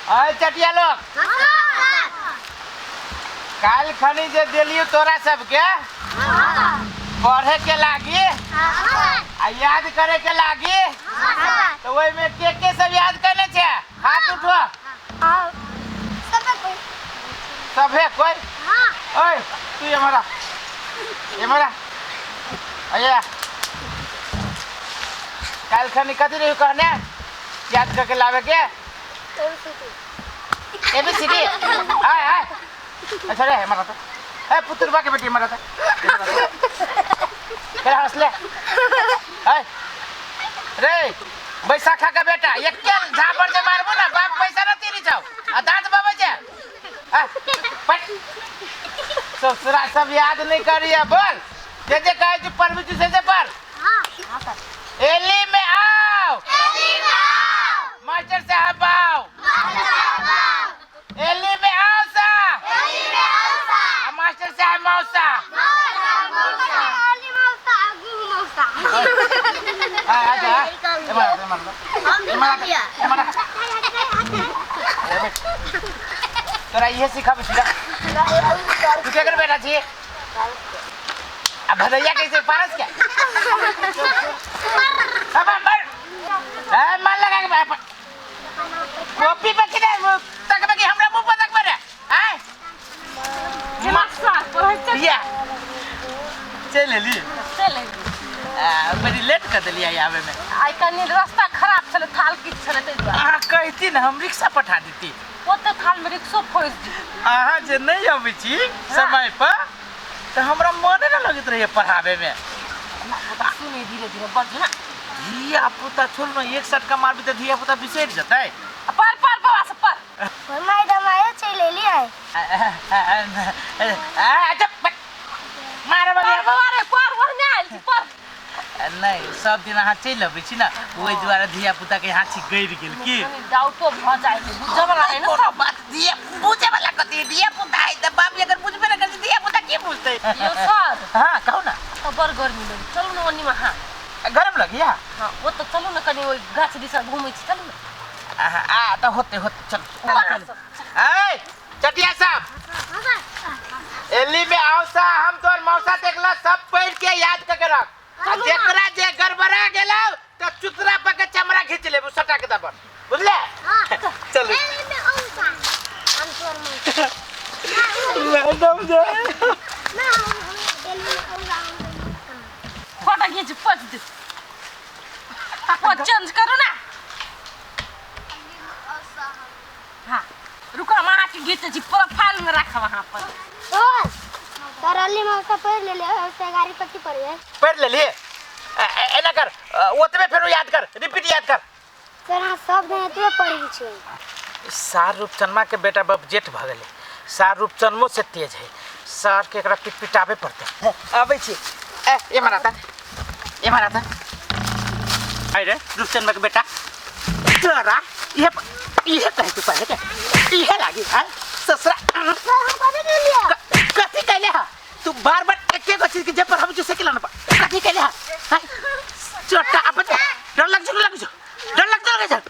अय चटिया लोग, काल्हि खनी जे देलियो तोरा सबके पढ़े के लागी आ याद करे के लागी, तो ओहिमे के सब याद करने छे? हाथ उठो सभे कोई। ओए तू ये मारा, ये मारा, अये काल्हि खनी कथी रही कहने याद करके लावे के? एबीसीडी। आय आय, अच्छा रे मारा तो ए पुत्रबा के बेटी मारा तो तेरा हंसले। आय रे बैसाखा का बेटा, एके झापड़ जे मारबो ना बाप पैसा ना तीरी जाओ आ दांत बाबा जे। ससुरा सब याद नहीं करिए, बोल जे जे कहे छी पढ़बी छी से जे पढ़। एली में आओ, मास्टर साहब आओ, एली में आओ सा, मास्टर साहब मौसा। तोरा इहे सिखाबै छी तू केकर बेटा छी? आ भदैया कैसे पारस के? अब मर ए मन लगा के कॉपी पर के तकबे कि हमरा मुंह पर तकबे रे? आय या चल एली, चल एली। बड़ी लेट कर देलियै आवे में। आइ कनी रास्ता खराब छलै, थाल किच छलै ताहि दुआरे। अहाँ कहती ने हम रिक्शा पठा देती। ओते थाल में रिक्शो फँसि जेतै। अहाँ जे नहीं अबै छी समय पर तऽ हमरा मने न लगैत रहैए पढ़ावे में। सुनी धीरे धीरे बजू ना। धिया पुता छोड़ न, एक सटका मारबी तऽ धिया पुता बिसरि जेतै। पर पर बाबा से पर। मैडम आयो चलि एलियै। अच्छा मारे पर बाबा रे पर, ओहने आयल छी पर। नहीं सब दिन अहाँ चलि अबै छी ने, ओहि दुआरे धिया पुता के हाथी गड़ि गेल की डाउटो भऽ जाइ छै, बुझऽ वाला है ने कोनो बात। धिया बुझे वाला कथी, धिया पुता है तऽ बाप अगर बुझबे नहि करै धिया पुता की बुझतै? यौ सर। हाँ कहू ना। तऽ बड़ गर्मी लगे, चलू ने ओन्नी में। हाँ गरम लगिया? हाँ ओ तऽ चलू ने कनि ओहि गाछ दिसा घुमै छी, चलू ने। आ तऽ होते होते चल चल। ऐ चटिया साहब, एली में आवसा हम तोर मौसा देखला सब पढ़ के याद करके रख, आ जेकरा जे गड़बड़ा गेलौ त चुतरा पर के चमड़ा खींच लेबू सटा के दबर, बुझले? चलू मैडम जे फोटो खींच पच दे, चेंज करू ना। हाँ रुको, हम अहाँके घीचै छी, प्रोफाइल में राखब अहाँ अपन। सर अली मौसा पढ़ लेले, ओसे गाड़ी पट्टी पड़ गए। पढ़ लेलिए? एना कर, ओतबे फेरो याद कर, रिपीट याद कर। सर अहाँ सब दिन एतबे पढ़ै छी। सार रूपचनमा के बेटा बब जेठ भऽ गेलै, सार रूपचनमो से तेज है, सार के एकरा पिट पिटाबे पड़तै। अबै छी। ए ये मारा था, ये मारा था। अरे रूपचनमा के बेटा तोरा ये ये कहै तू पढ़े के इहे लागी हां ससुरा। सर हम कथी केलियै? कथी कहले हा तू? बार बार एके गो चीज के जे पर हम से केला ना, कथी कहले हा? चोटा अपन डर लग लग डर लग लग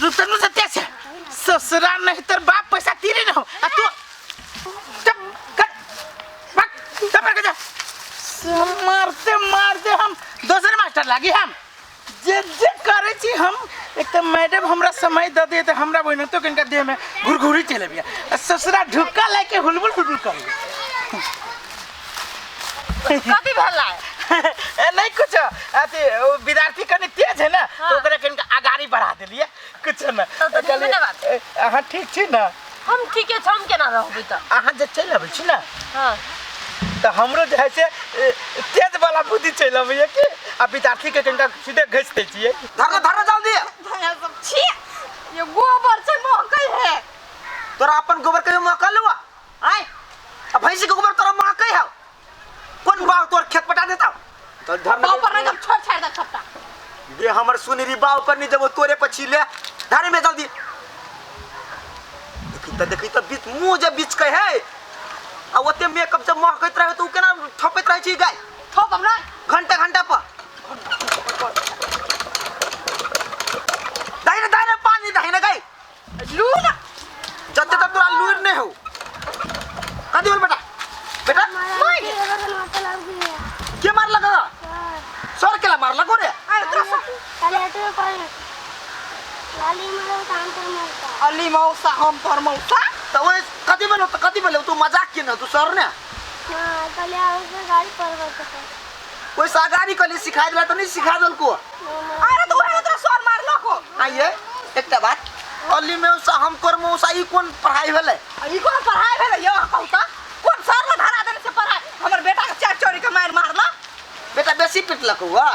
रूपचनमा से तेज है ससुरा, नहीं तर बाप पैसा तीरे न हो आ तू चुप कर भाग चुप कर जा। मारते मारते हम दोसर मास्टर लागी। हम जे जे करै छी हम, एक तऽ मैडम हमरा समय दऽ दे तऽ हमरा ओहिनातो कनिका देह में घुरघुरी चलि अबैया, आ ससुरा ढुक्का लए के हुलबुल हुलबुल करै। कथी भेलै? ए नहीं कुछ, अथी ओ विद्यार्थी कनि तेज है ना, तो ओकरा कनिका अगाड़ी बढ़ा देलियै, कुछ ना। तब तऽ नीमने बात। अहाँ ठीक छी ना? हम ठीके छी, हम केना रहबै तऽ? अहाँ जे चलि अबै छी ना हाँ तऽ हमरो जे है से तेज वाला बुद्धि चलि अबैया कि आ विद्यार्थी के कनिका सीधे घसि दै छियै। धर धर जल्दी। सब छी ये गोबर छै, महकै है। तोरा अपन गोबर कहियो महकल हुआ? आय आ भैंसी के गोबर तोरा महकै हौ? कोन बाव तोर खेत पटा देता? तो धर बाव पर नहीं, छोड़ छाड़ दे सबटा। दे हमर सुनरी बाव पर नहीं जब तोरे पछी ले धारे में जल्दी। देखी त देखी त बीच मुंह जे बीच के है आ ओते मेकअप जब महकैत रहे त उ केना थपैत रहै छी गाय? थोपम ना घंटा घंटा पर। दाहिने दाहिने पानी दाहिने गाय। लू मौसा हम तोर मौसा। अली मौसा हम तोर मौसा। त ओए कथि भेलो त कथि भेलो तू मजाक केने तू सर ने? हां कहलिए ओइ गाड़ी पढ़बै के। ओइ सा गाड़ी कहली सिखा देला त नहीं सिखा देलको। अरे तो ओहे तोरा सर मारलको। आइए एकटा बात अली मौसा हम तोर मौसा ई कोन पढ़ाई भेलै? ई कोन पढ़ाई भेलै यौ कहू त कोन सर ल धरा देने से पढ़ाई हमर बेटा के चार चोरी के मार मारला। बेटा बेसी पिटलक हुआ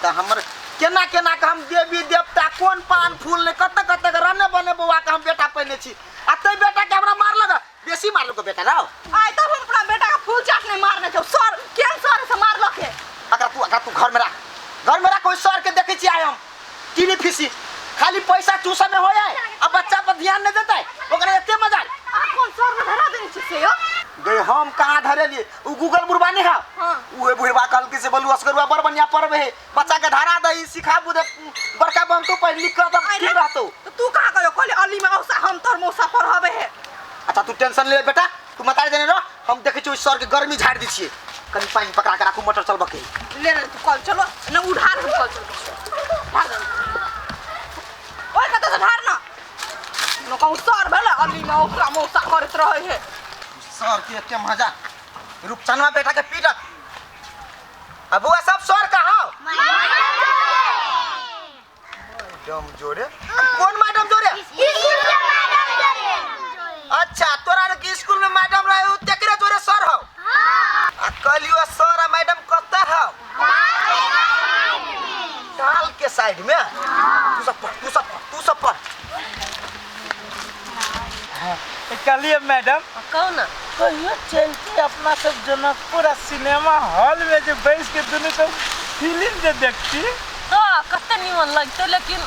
त हमर केना केना के हम देवी देवता कोन पान फूल ने कत कत के रने बने बौआ के हम बेटा पहिने छी आ तै बेटा के हमरा मारलक बेसी मारलक बेटा राव। आइ तब हम अपना बेटा के फूल चाट नहीं मारने छौ सर केन सर से मारलक हे? अकरा तू घर में राख घर में राख ओइ सर के देखै छी आइ हम टीनी फीसी खाली पैसा चूसा में हो जाए आ बच्चा पर ध्यान नहीं देता ओकरा एते मजा। आ कोन सर में धरा देने छी से यौ? गई हम कहाँ धरेलिए उ गूगल बुढ़बा नहीं है हां उहे बुढ़बा कहलकै से बोलू असगरुआ बड़ बढ़िया पढ़बे है बच्चा के धरा दही सिखा बुझे बड़का बनतो पढ़ लिख कर तब ठीक रहतो। तो तू कहाँ कहियो कहले अली में औसा हम तोर मौसा पढ़बे है। अच्छा तू टेंशन ले बेटा तू मतारी देने रह हम देखै छी ओइ सर के गर्मी झाड़ि दै छियै कनि पानि पकड़ा के राखू मोटर चलबऽ के। ले ले तू कल चलो न उधार हम कल चलो ढार दे ओइ कतऽ से ढार न न कहू सर भेलै अली में औसा मौसा करैत रहै है। सर के एते मजा रूपचनवा बेटा के पीटत। अब बुआ सब सर कहाँ? मैडम जोड़े कौन मैडम जोड़े? स्कूल के मैडम जोड़े। अच्छा तोरा के स्कूल में मैडम रहे उ तेकरे जोड़े सर हो? हां। आ कहलियो सर आ मैडम कत हो? टाल के साइड में। तू सब पढ़ तू सब पढ़ तू सब पढ़। कहलिए मैडम कहू ना कहियो चलती अपना सब जनकपुर सिनेमा हॉल में जो बैस के दुनू सब फिल्म जे देखती तो कते निमन लगते लेकिन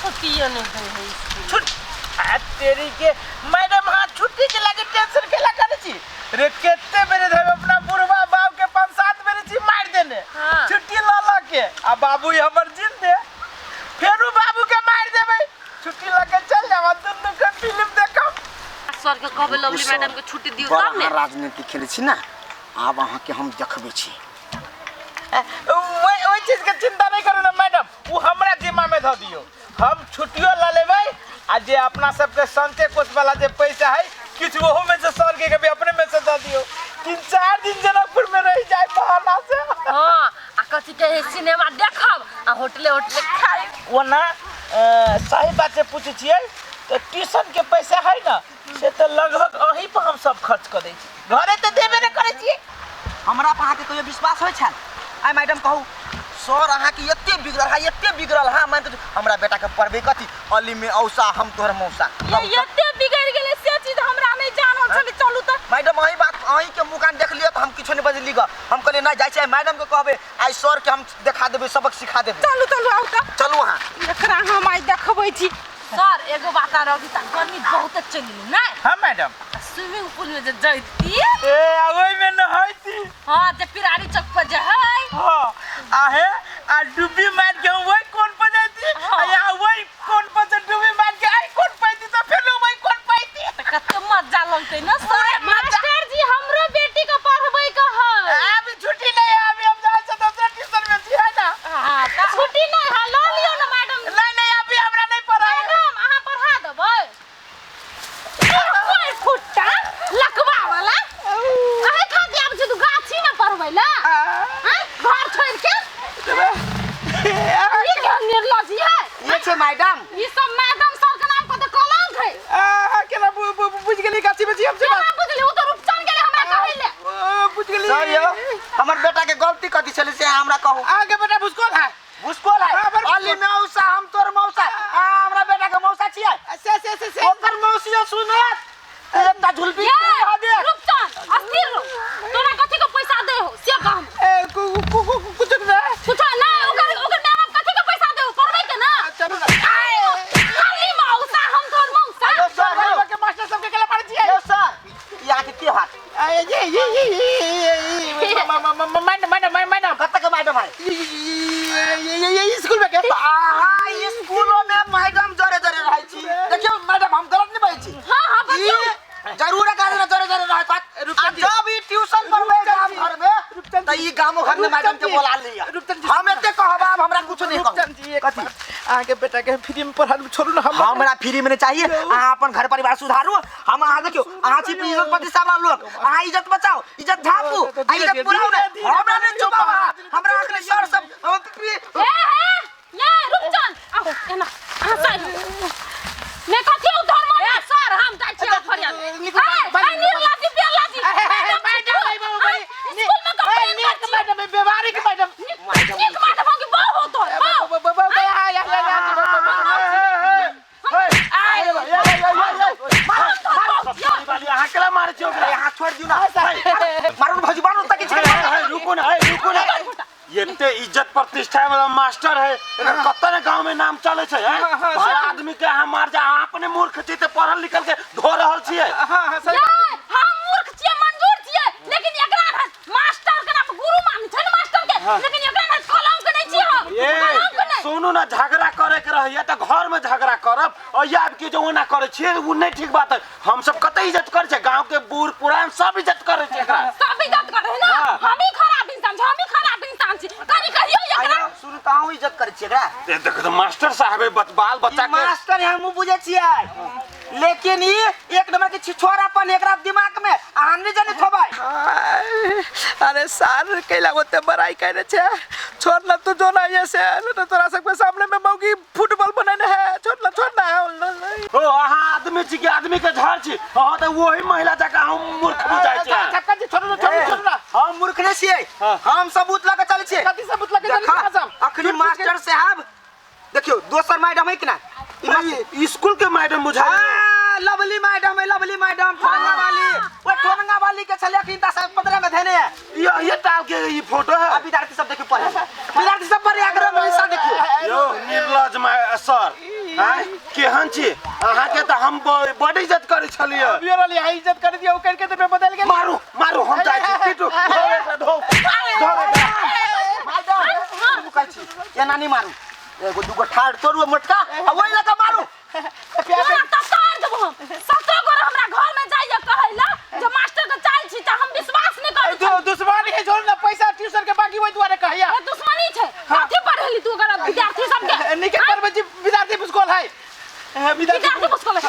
छुट्टी नहीं दे है छुट आ तेरी के मैडम हां छुट्टी के लागे टेंशन केला करे छी रे केते बेरे धर अपना बुढ़वा बाप के 5-7 बेरे छी मार देने। हाँ। छुट्टी ल ल के आ बाबू हमर जिंदे फेरू बाबू के मार देबै छुट्टी ल के चल जाब दुनू के फिल्म देखब। सर के कहबै लवली मैडम के छुट्टी दियो तब ने। राजनीति खेलै छी ना आब अहाँ के हम देखबै छी। ओहि ओहि चीज के चिंता नहीं करू ना मैडम वो हमरा जिम्मा में धऽ दियो हम छुट्टियो ल लेबै आ जे अपना सबके संचय कोष वाला जे पैसा है किछु ओहो में से सर के कभी अपने में से दऽ दियो 3-4 दिन जनकपुर में रह जाए बहाना से। हां आ कथि कहे सिनेमा देखब आ होटले होटले खाइ। ओना सही बात से पूछै छियै तो ट्यूशन के पैसा है ना से तो लगभग अही पर हम सब खर्च कर दै छी घरे तो देबे नहीं करै छियै। हमरा पर अहाँके कहियो विश्वास होइ छल? आइ मैडम कहू सर अहाँके एते बिगड़ल है एते बिगड़ल है मान के हमरा बेटा के पढ़बे कथी अली में औसा हम तोहर मौसा। ये एते बिगड़ गेलै से चीज हमरा नहीं जानल छलै। चलू त मैडम अही बात अही के मुकान देख लियो त हम किछो नहीं बजली ग हम कहलिए नहीं जाइ छै मैडम के कहबे आइ सर के हम देखा देबै सबक सिखा देबै। चलू चलू आउ त चलू अहाँ एकरा हम आइ देखबै छी। सर एगो बात आर अभी तक गर्मी बहुत चलि गेलै नै? हां मैडम स्विमिंग पूल में जे जैती ए आ ओइ में नहैती। हां जे पिरारी चौक पर जे है। हां आहे आ डुबी मार के ओइ कोन पर जैती आ यहाँ ओइ कोन पर से डुबी मार के आई कोन पैती त फेर ओइ कोन पैती त कते मजा लगतै न सर। मास्टर जी हमरो बेटी के पढ़बै के है। अभी छुट्टी नहीं है अभी हम जाइ छै दोसर ट्यूशन में छी है ना। हां त छुट्टी नहीं है ल लियो ना मैडम। नहीं नहीं अभी हमरा नहीं पढ़ाई। मैडम अहाँ पढ़ा देबै। कोई फुट्टा लकवा वाला कहे खातिर आबै छै तू गाछी में पढ़बै ला हां घर छोड़ के ई केहन निर्लज है ये छै मैडम। ई सब मैडम सर के नाम पर त कलंक है। आ केना बुझ गेली गाछी में छी हम से केना बुझली उ त रूपचन गेलै हमरा कहै ले। बुझ गेली सर यौ हमर बेटा के गलती कथी छलै से हमरा कहू। आगे बेटा भुसकोल है भुसकोल है अली मौसा हम तोर मौसा आ हमरा बेटा के मौसा छियै से से से से ओकर मौसियो सुनत एकटा झुलपी ये रूपचन अस्थिर रहो तोरा कथी के पैसा दे हो से कह। ए कुछ ना कुछ ना ओकर ओकर माय बाप कथी के पैसा दे हो पढ़बै के ना। चलू ना खाली मौसा हम तोर मौसा। हेलो सर के मास्टर सब के केला पढ़ै छियै। यौ सर ई अहाँके के हाथ? ये ये ये ये मैडम मैडम मैडम कत के मैडम है? ये ये स्कूल में के अहाँ स्कूलो में मैडम जरे जरे रहै छी। देखियौ मैडम हम गलत नहीं बजै छी। हां हां बजियौ जरूर कारण जरे जरे रहत। आ जब ई ट्यूशन पढ़बै गाम घर में त ई गामो घर में मैडम के बोला लिया। हम एते कहब आब हमरा कुछ नहीं कहू। रूपचंद जी कथी? अहाँके बेटा के फ्री में पढ़ा देब, छोड़ू ना हमरा। हमरा फ्री में नहीं चाहिए। अहाँ अपन घर परिवार सुधारू। हम अहाँ देखियो, अहाँ छी इज्जत प्रतिष्ठा वाला लोग, अहाँ इज्जत बचाओ, इज्जत झापू, आ इज्जत पुराउ ने। हमरा नहीं चुपाओ अहाँ। हमरा अखने सर सब हम ए हे ये रुपचन आओ एना अहाँ साइड ने कथी उधर मन सर हम जाइ छी फरियाद। निकू, बाली, निर्लाजी बेलाजी मैडम, स्कूल में कंप्लेन नीक कर मैडम, व्यवहारिक मैडम। नीक मैडम होगी बहु हो तोर बहु। अहाँ केला मारै छियै ओकरा? यहाँ छोड़ दियो ना, मारू ने भौजी, मारू तक हे, हे, रुकू ना, हे, रुकू ना। एते इज्जत प्रतिष्ठा वाला मास्टर है, एकर कते ने गांव में नाम चले छै, हैं? भला आदमी के अहाँ मार जा, अहाँ अपने मूर्ख छी ते पढ़ल लिखल के धो रहल छियै। ये हम मूर्ख छियै, मंजूर छियै, लेकिन एकरा ना मास्टर के नाम गुरु मान छै ने मास्टर के, लेकिन एकरा ना कलंक नहीं छियै हम। ए कलंक नहीं। सुनू ना, झगड़ा करे के रहैया तऽ घर में झगड़ा करब, और आबि के जो ओना करे छियै उ नहीं ठीक बात है। हम सब कते इज्जत करे छै, गांव के बूढ़ पुरान सब इज्जत करे छै एकरा। सब इज्जत करे है ना। हाँ। हम ही खराब इंसान छी, हम ही खराब इंसान छी। कनी कहियो एकरा। सुनू तऽ अहूँ इज्जत करै छियै एकरा। ए, देखो तऽ मास्टर साहब है, बाल बच्चा ई के मास्टर है, हमहूँ बुझै छियै, लेकिन ई एक नंबर के छिछोरापन एकरा दिमाग में अहाँ नहीं जाने थोबै। अरे सार कैला ओते बड़ाई करे छे, छोड़ ना तू जो ना ये से न तो तोरा सबके सामने में मौगी फुटबॉल बनेने है, छोड़ ना, छोड़ ना। ओ अहाँ आदमी छी कि आदमी के झाड़ छी? अहाँ तऽ वही महिला जकाँ हम मूर्ख बुझाइ छी। छक्का जी, छोड़ू ना, छोड़ू, छोड़ू ना। हम मूर्ख नहीं छियै, हाँ। हम सबूत लऽ के चलै छियै। कथी सबूत लऽ के चलै छियै सब? अखनी मास्टर साहब देखियौ, दोसर मैडम है कि ना? ई ई स्कूल के मैडम बुझाइ। हाँ, लवली मैडम है, लवली मैडम, ठोरंगा वाली। ओ ठोरंगा वाली के छलै अखनी 10 15 में धेने है। ये टाल के ई फोटो है। अब विद्यार्थी सब देखियो पढ़े, विद्यार्थी सब पढ़े, अगर हम देखियो। यो निर्लज सर, आँय, केहन छी अहाँ के? तऽ हम बड इज्जत करै छलियै। अभियो रहली, अहाँ इज्जत कर दियौ, करके तऽ बदल गेल। मारू मारू, हम जाइ छी। पीटू, धो एकरा, धो धो एकरा। मैडम, सुनू कहै छी, एना नहीं मारू, एगो दूगो ठाड़ तोड़ू मोटका आ ओहि लऽ कऽ मारू। तोरा तऽ तार देबो हम। 17 गोरा हमरा घर में जाइए कहै ला जे मास्टर के चाल छी तऽ हम विश्वास नहि करै छी। दुश्मनी है, छोड़ ना, पैसा ट्यूशन के बाकी ओहि दुआरे कहैया। ए, दुश्मनी छै? कथी पढ़ेली तू ओकरा विद्यार्थी सबके? निके पढ़बै छी, विद्यार्थी भुसकोल है। विद्यार्थी विद्यार्थी भुसकोल है।